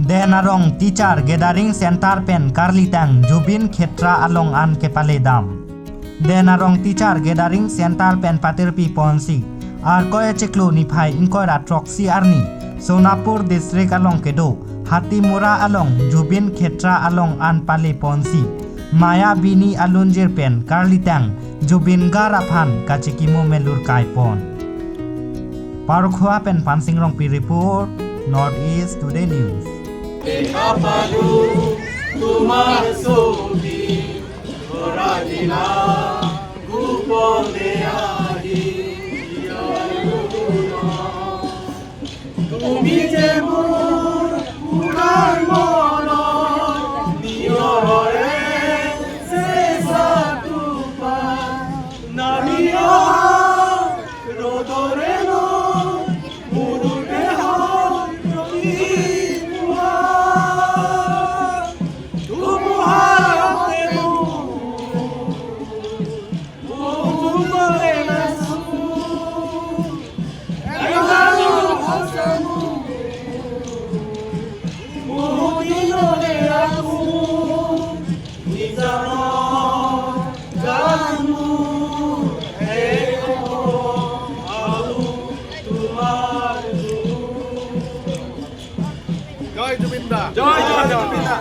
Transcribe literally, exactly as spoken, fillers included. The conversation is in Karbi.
Den Arong Teacher Gathering Center pen karlitang Zubeen Khetra along an kepaledam. Den Arong Teacher Gathering Center pen patirpi ponsi Arkoi achiklo niphai ingkoi ra throksi arni Sonapur District along kedo Hatimura along Zubeen Khetra along an pale ponsi Mayabini alunjir pen karlitang Zubeen Garg aphan kachikimo melur kai pon. Parokhowa pen Pansing Rongpi report, North East Today News. দেখা পালো তোমার ছবি, ধরা দিলা গোপনে আহি। তুমি যে মোৰ পুনৰ মন, নিয়ৰে চেষ্টা টোপা, নামি অহা ৰ'দৰে ন, মোৰো দেহৰ প্ৰতি ধুমুহা, ধুমুহাতে মোৰ জয় জুবিন দা। জয় জুবিন দা।